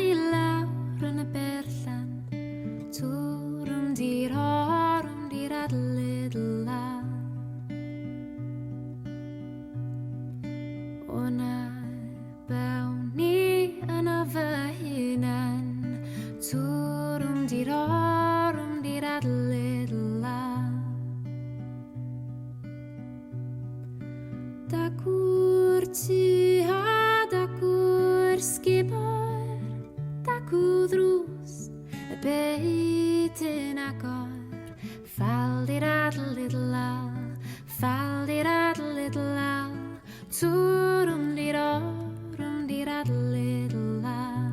i lawr yn y berllan, Twrwm dir orwm dir adlidla. O na, bewn ni yno fy hunan, Twrwm dir orwm dir adlidla. Dacw'r tŷ a dacw'r sgubor, dacw ddrws y byd yn agor. Ffaldiradlidlal, ffaldiradlidlal, twrwm dirorwm diradlidlal.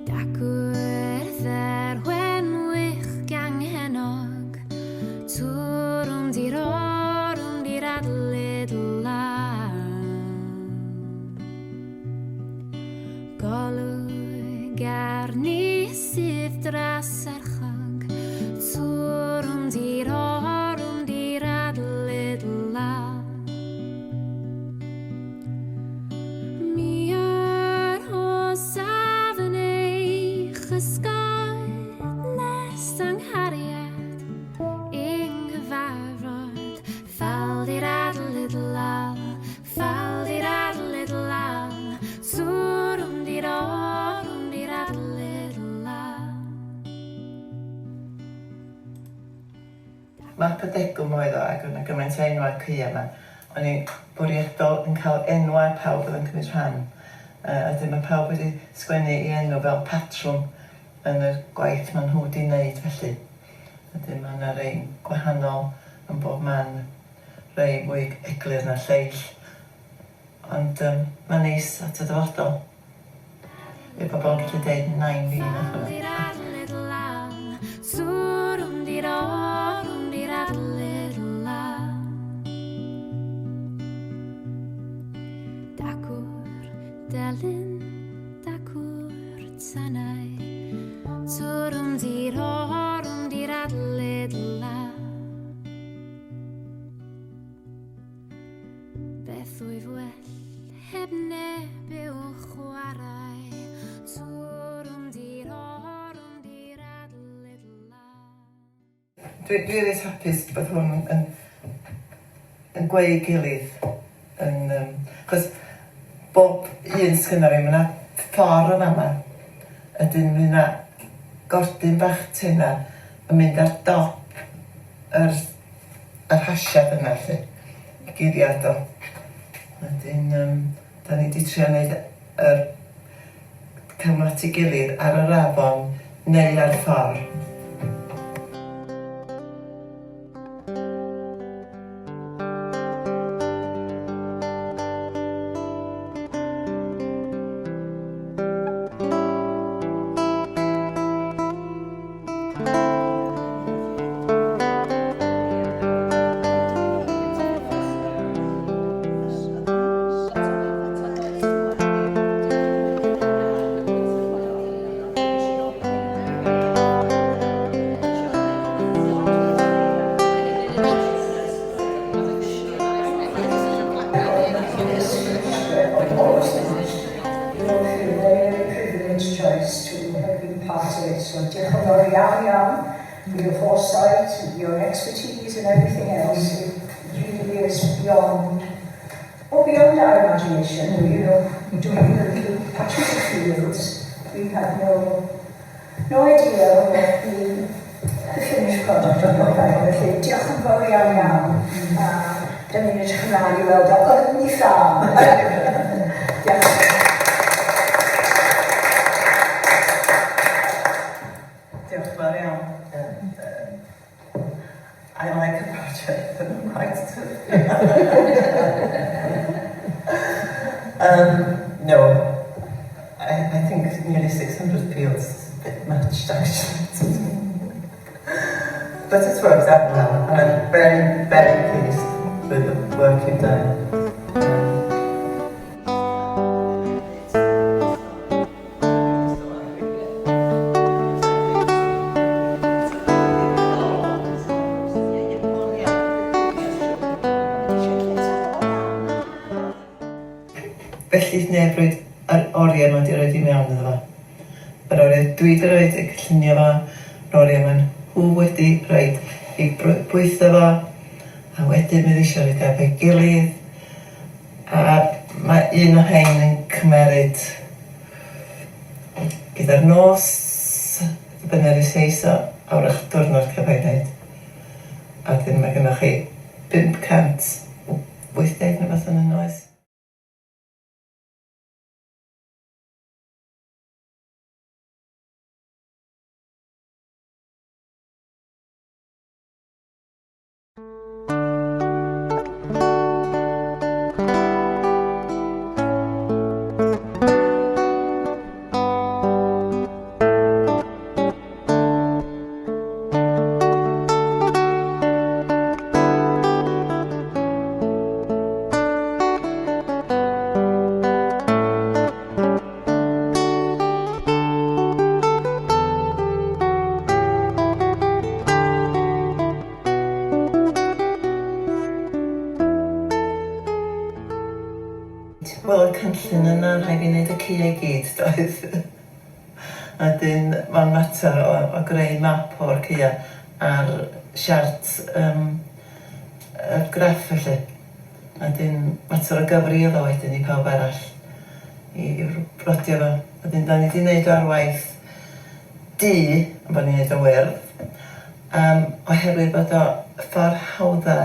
Dacw'r dderwen wych ganghennog, twrwm dirorwm diradlidlal. Golwg arni sydd dras serchog, twrwm dirorwm diradlidlal. Mi arhosaf yn eich ysgod nes anghariad yng nghyfarfod. Ffaldiradlidlal, ffaldiradlidlal, twrwm dirorwm diradlidlal. Map y degwm oedd o ac oedd 'na gymaint o enwau caeau 'ma. O'n i'n bwriadol yn cael enwau pawb oedd yn cymryd rhan. A wedyn mae pawb wedi sgwennu ei enw fel patrwm yn yr gwaith maen nhw 'di wneud felly. Wedyn mae 'na rei gwahanol yn bob man, rei mwy eglur na'r lleill. Ond yym mae'n neis at y dyfodol. Fydd pobl yn gallu deud nain fi na chwarae. Dacw'r delyn, dacw'r tanau, twrwm dirorwm diradlidla. Beth wyf well heb neb i'w chwarae, twrwm dirorwm diradlidla. Dwi dwi reit hapus bod hwn yn yn gweu gilydd yn yym achos bob un sgynna fi ma' 'na ffor yn fama ydyn ma' 'na gordyn bach tena yn mynd ar dop yr yr hasiad yna 'lly i guddiad o. Wedyn yym 'dan ni 'di trio neud yr ca'l nhw at ei gilydd ar yr afon neu ar ffor. Privileged choice to have been part of it. So diolch yn fawr iawn iawn for your foresight, your expertise and everything else. It really is beyond, or beyond our imagination. Doing the little patches of fields, we had no idea of what the finished product would look like. Felly, diolch yn fawr iawn iawn. A dyn ni'n edrych ymlaen i weld o yn ei ffrâm. Diolch. Diolch yn fawr iawn. I like a project, but not quite too. No, I think nearly 600 fields is a bit much actually. But it's worked out well, and I'm very, very pleased with the work you've done. Fellith neb roid yr oriau ma 'di roid i mewn iddo fo. Yr oriau dwi 'di roid i cynllunio fo, yr oriau ma nhw wedi roid i bwytho fo, a wedyn bydd isio roid o efo'i gilydd, a mae un o rhein yn cymeryd gyda'r nos, dibynnu ar ei seis o, a wrach diwrnod cyfan i wneud. A wedyn mae gennych chi 580 neu beth yn yn oes? Wel, y cynllun yna, rhaid fi wneud y caeau i gyd, doedd? A wedyn mae'n mater o o greu map o'r caeau ar siart yym y graff felly. A wedyn mater o gyfri oedd o wedyn i pawb arall i i'w rodio fo. Wedyn 'dan ni 'di neud o ar waith du ond bo' ni'n neud o'n wyrdd yym oherwydd bod o ffor hawdda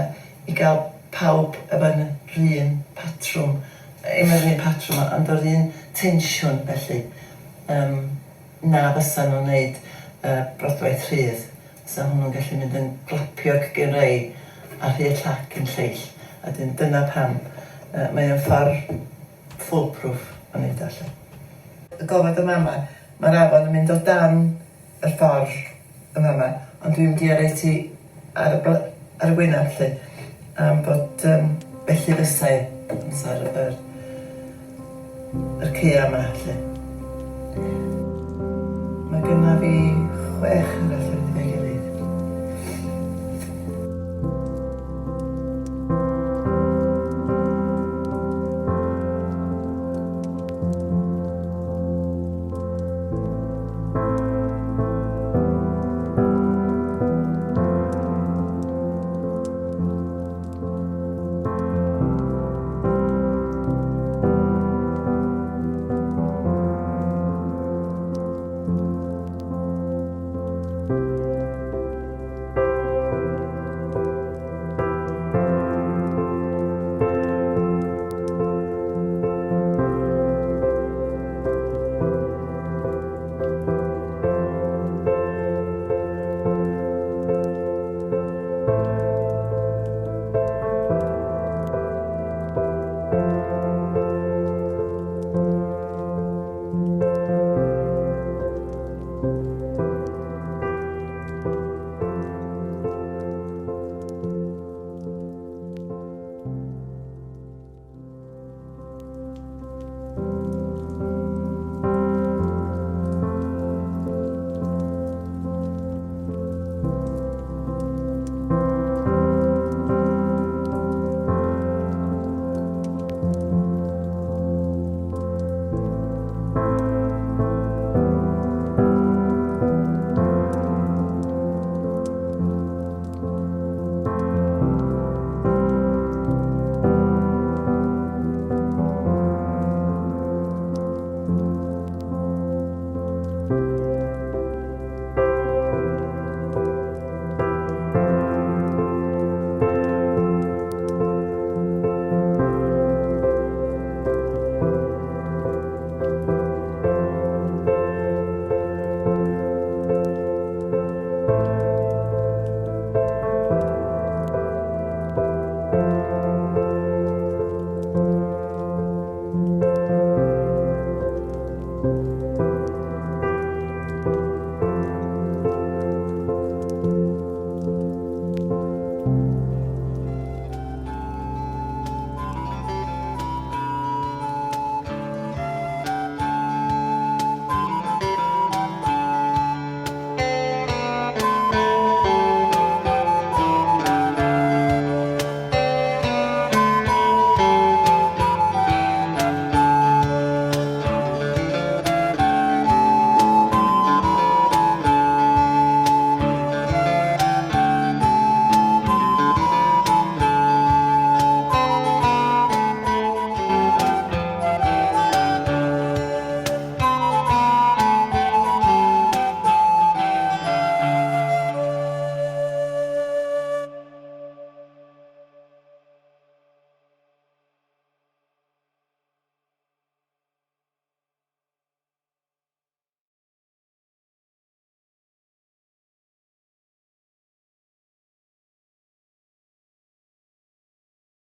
i ga'l pawb efo'n run patrwm ddim yr un patrwm ond yr un tensiwn felly yym na fysa nhw'n neud yy brodwaith rhydd. Fysa hwnnw'n gallu mynd yn glapiog gin rei a rhy llac gin lleill. A 'dyn dyna pam yy mae o'n ffordd foolproof o neud o 'lly. Y gofod yn fama, ma'r afon yn mynd o dan y ffordd yn fama, ond dwi'n mynd i yrru ti ar y bl- ar y wyneb 'lly, am bod yym felly fysa 'i, fysa'r yr yr caea 'ma 'lly. Mae gynna fi chwech arall hefyd.